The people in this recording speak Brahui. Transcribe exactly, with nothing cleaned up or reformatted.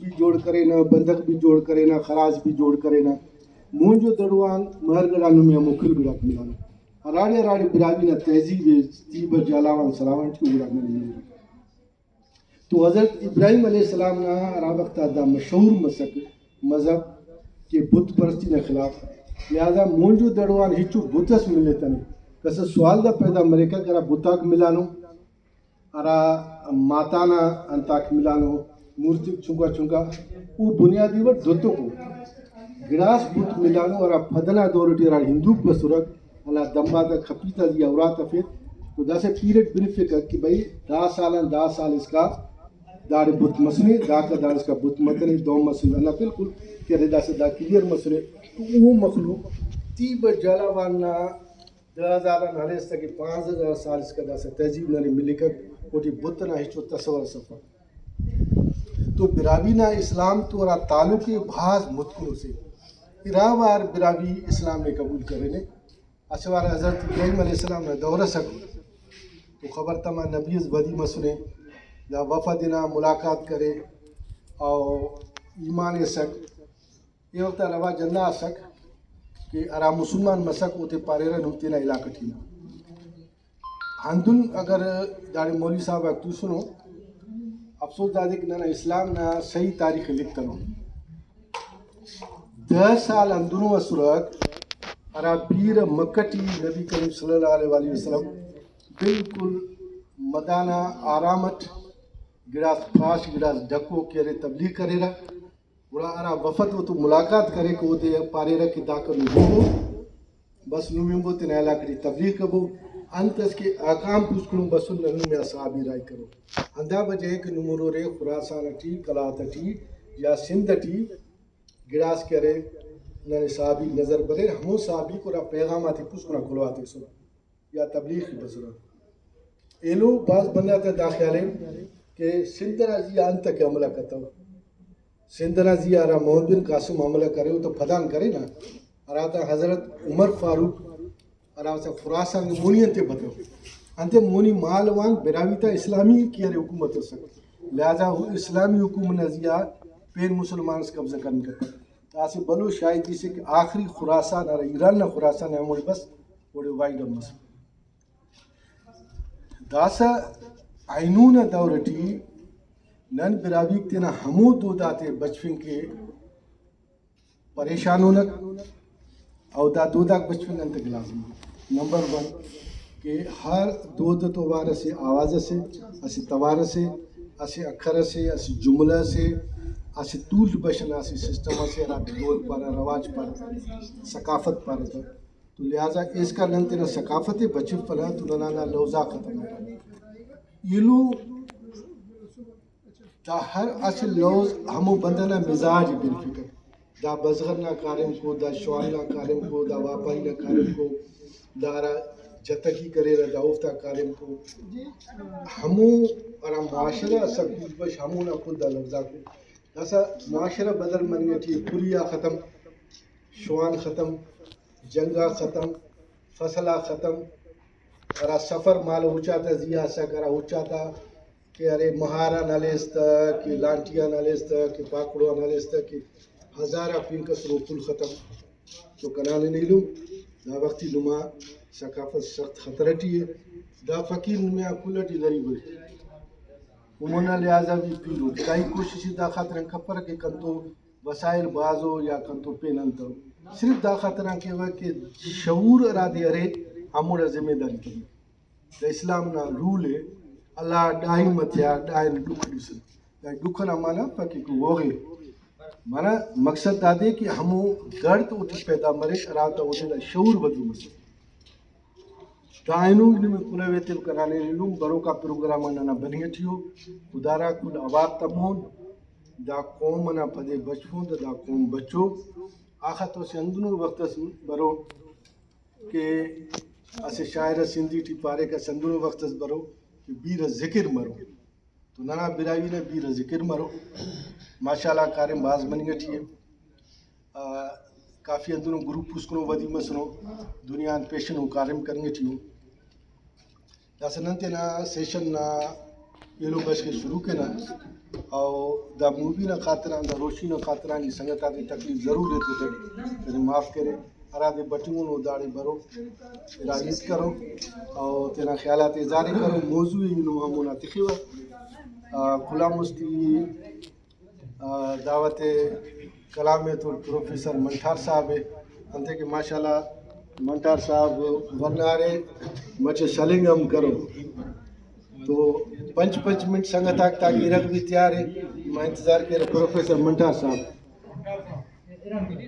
بھی جوڑ کرینہ، بندغ بھی جوڑ کرینہ، خراج بھی جوڑ کرینہ۔ مونجو دڑو آن مہر گڑا نمے ہمو کل گڑاک ملانو۔ ہراڑے ہراڑے براہوئی نا تہذیب ءِ، تیبہ جالاوان سراوان ٹی او گڑاک ننے ملرہ۔ تو حضرت ابراہیم علیہ السلام نا ہرا وخت آ دا مشہور مسک مذہب کہ بت پرستی نا خلاف، لہذا مونجو دڑو آن ہچو بت اس ملتنے۔ کسس سوال دا پیدا مریکہ کہ ہرا بتاک ملانو، ہرا ماتانا انتاک ملانو، مورتک چنکا چنکا، او بنیادی وڑ دوتکو۔ گڑاس بت ملانو، ہرا پد ئنا دور ٹی ہرا ہندوک بسرک، ہندا دمب آتا کھپی تا زی آ ارا تفیر، تو داسہ پیریڈ بنفکہ کہ بھئی، دا سال آن دا سال اسکا داڑے بت مسنے، داکا داڑے اسکا بت متنے، دہن مسنے، ہندا بالکل کہ ارے داسہ دا کلیئر مسنے۔ تو او مخلوق تیبہ جالاوان نا دہ ہزار آن ہلیس تہ کہ پانزدہ ہزار سال اسکا داسہ تہذیب ننے ملکک، اوٹی بت ئنا ہچو تصور اس افک۔ تو براہوئی نا اسلام تو ہرا تعلق ءِ بھاز متکن سے۔ ارا وار براہوئی اسلام ءِ قبول کرینے۔ اسہ وار حضرت ابراہیم علیہ السلام نا دور ئسک، تو خبر تما نبی اس ودی مسنے، دا وفد انا ملاقات کرے او ایمان ایسک۔ اے وخت آ رواج ہندا اسک کہ ہرا مسلمان مسک اوتے پاریرہ نم تینا علاقہ ٹی ہنا۔ ہندن اگر داڑے مولوی صاحب آک توسنو، افسوس دادے کہ ننا اسلام نا صحیح تاریخ ءِ لکھتنو۔ دہ سال ہندنو اسرک ہرا بیرہ مکہ ٹی نبی کریم صلی اللہ علیہ وآلہ وسلم بالکل مدانہ آرام اٹ گڑاس پاش گڑاس ڈکو کہ ارے تبلیغ کریرہ۔ گڑا ہرا وفد اوتون ملاقات کریکہ، اودے پاریرہ کہ داکان ببو، بس نم ہنبو تینا علاقہ ٹی تبلیغ کبو۔ انت اس کہ احکام پوسکنو بسن، نن نمے آ صحابی راہی کرو۔ ہندا وجہ ءِ کہ نم ہرورے خراسان ٹی، قلات ٹی یا سندھ ٹی گڑاس کہ ارے، ننے صحابی نظر بریر، ہمو صحابیک ہرا پیغام آتے پوسکنا کلہو آ تخسر۔ یا تبلیغ ٹی بسرہ۔ ایلو بھاز بندغ آتا دا خیال ءِ کہ سندھ ئنا زی آ انتکہ حملہ کتو؟ سندھ ئنا زی آ ہرا محمد بن قاسم حملہ کرے، او تو پدان کرے نا، ہراتم حضرت عمر فاروق ہرا اسہ خراسان کہ مونی انتے بتو؟ انتے مونی مالو آن براہوئی تا اسلامی کہ ارے حکومت اسک، لہذا او اسلامی حکومت نا زی آ پین مسلمان اس قبضہ کننگ کتو۔ دا اسہ بھلو شاہدی سے کہ آخری خراسان ہرا ایران نا خراسان ءِ ہموڑے بس، اوڑے وائنڈ اپ مس۔ داسہ اینو نا دور ٹی نن براہوئیک تینا ہمو دود آتے بچفنگ کہ پریشان ہونک، او دا دود آک بچفنگ انتکہ لازم ءِ؟ نمبر ون کہ ہر دود و توار اسہ آواز اسے، اسہ توار اسے، اسہ اکھر اسے، اسہ جملہ اسے، اسہ تولٹ بش ئنا اسہ سسٹم اسے، ہراتے دود پارہ، رواج پارہ، ثقافت پارہ تہ۔ تو لہذا ایسکان نن تینا ثقافت ءِ بچفنہ تو ننا دا لوز آک ختم مریرہ۔ ایلو دا ہر اسہ لوز ہمو بندغ نا مزاج ءِ بنفکہ۔ دا بزغن نا کاریم کو، دا شوان نا کاریم کو، دا واپاری نا کاریم کو، دا ہرا جتکی کریرہ دا اوفتا کاریم کو۔ ہمو ہرا معاشرہ اسک بش ہمونا خود دا لوز آک ءِ۔ داسہ معاشرہ بدل مننگ ٹی ءِ، پوری آ ختم، شوان ختم، جنگ آ ختم، فصل آ ختم، ہرا سفر مالو اچا تا زی آ اسک، ہرا اچا تا کہ ارے مہار آن ہلیس تہ، کہ لانٹی آن ہلیس تہ، کہ پاکڑو آن ہلیس تہ، کہ ہزار آ پنک ئسر او کل ختم۔ تو کنا نن ایلم دا وختی نما ثقافت سخت خطرہ ٹی ءِ۔ دا فقیر نمے آ کل ٹی غریب ءِ۔ عمر نا لحاظ آ بھی پیرو۔ دائی کوشش ءِ دا خاطر آن کپرہ کہ کنتو وسائل بھازو یا کنتو پین انتو۔ صرف دا خاطر آن کیوہ کہ شعور ہرادے ارے، ہموڑا ذمہ داری تمک۔ دا اسلام نا رول ءِ، اللہ ڈاہی متیا، ڈاہی ڈکھ ڈسن۔ دا ڈکھ ئنا معنی پاکہ کہ ووغے۔ معنی مقصد دادے کہ ہمو درد اوٹی پیدا مریک، ہراتا اودے دا شعور ودی مسر۔ دا اینو نمے کلہو ایتیو کنا نے ایلم بروکا پروگرام آن ننا بننگ ٹی ءُ۔ خدارا کل اوار تا مون دا قوم ئنا پدے بچفون تہ دا قوم بچو۔ آخہ تو اسہ ہندنو وخت اس برو کہ اسہ شاعر اس ہندی ٹی پاریکہ، اسہ ہندنو وخت اس برو کہ بیرہ ذکر مرو۔ تو ننا براہوئی نا بیرہ ذکر مرو۔ ماشاءاللہ کاریم بھاز مننگ ٹی ءِ۔ آ، کافی ہندنو گروپ پوسکنو ودی مسنو، دنیا آن پیشن و کاریم کننگ ٹی ءُ۔ داسہ نن تینا سیشن نا ایلو بشخ ءِ شروع کینہ۔ او دا مووی نا خاطران، دا روشنی نا خاطران ای سنگت آتے تکلیف ضرور ایتو تہ، تینے معاف کرے۔ ہرادے بٹنگن او داڑے برو، ادا ہیت کرو، او تینا خیالات اظہار کرو۔ موضوع ای نم ہمونا تخیوہ۔ آ، کلام مستی آ، دعوت کلام ایتو پروفیسر منٹھار صاحب ءِ، انتئے کہ ماشاءاللہ منٹھار صاحب ورنارے، مچہ شلنگ ہم کرو۔ تو پنچ پنچ منٹ سنگت آک تاکہ ارغ بھی تیار ءِ، ما انتظار کیرہ پروفیسر منٹھار صاحب۔